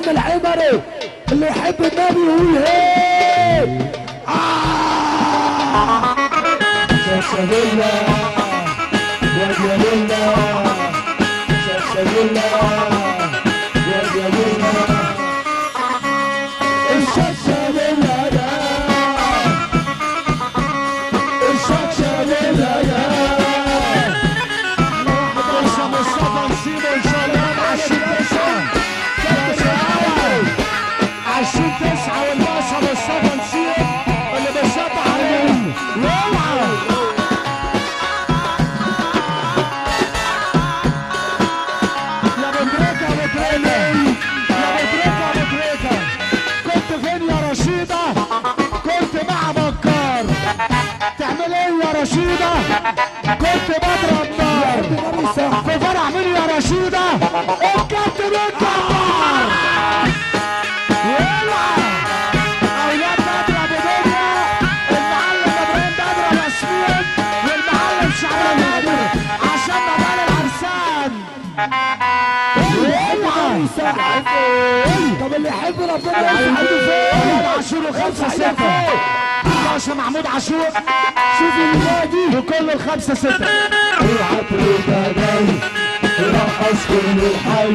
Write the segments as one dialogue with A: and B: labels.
A: عم العمري، اللي يحب النبي يقول هي. شرشبيلا يا جميلة، شرشبيلا يا جميلة، الشرشبيلا يا الشرشبيلا يا.
B: باشا مصطفى نسيبه ان شاء الله 20/9 والباشا مصطفى نسيب اللي بيشطح عليه. اوعى يا ابو تريكه، يا ابو تريكه، يا ابو تريكه، يا ابو تريكه، كنت فين يا رشيده؟ كنت مع بكار. تعمل ايه يا رشيده؟ كنت بضرب نار. في فرح مين يا رشيده؟ الكابتن الجبار. اوعى اولاد بدر ابو دنيا، المعلم ابراهيم بدر ابو ياسمين والمعلم شعبان بدر عشان مجال العرسان.
A: طب اللي يحب ربنا يرفع ايده فوق.
B: عاشور 5-0، باشا محمود عاشور.
A: شوف اللي دي
B: وكل 5-0.
A: اوعى تبقى جاي رقص كل الحي،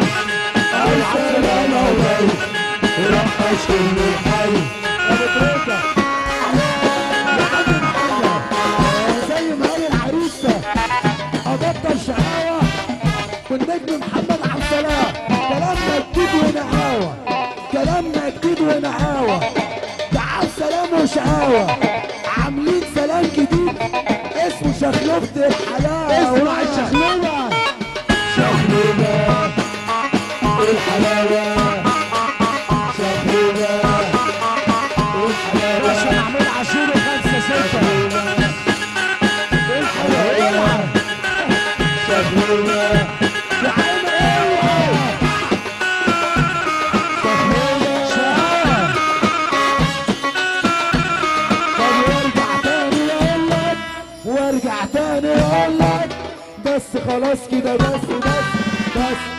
A: السلامة وجاي رقص كل الحي. يا ابو تريكه يا عم محمد، زي ما قال العريس ابطل شقاوة والنجم محمد عبد السلام. كلامنا جديد ونقاوه، كلامنا جديد ونقاوه، تعال سلام وشقاوه، عاملين سلام جديد اسمه شخلوبة الحلاوة.
B: اسمع الشخلوبه،
A: شخلوبه الحلاوة، شخلوبه الحلاوة.
B: باشا محمود عاشور 5-6.
A: الحلاوة شخلوبه
B: يا عيني. اوعى
A: شخلوبه. طب وارجع تاني اقول لك، وارجع تاني اقول لك، بس خلاص كده، بس بس بس.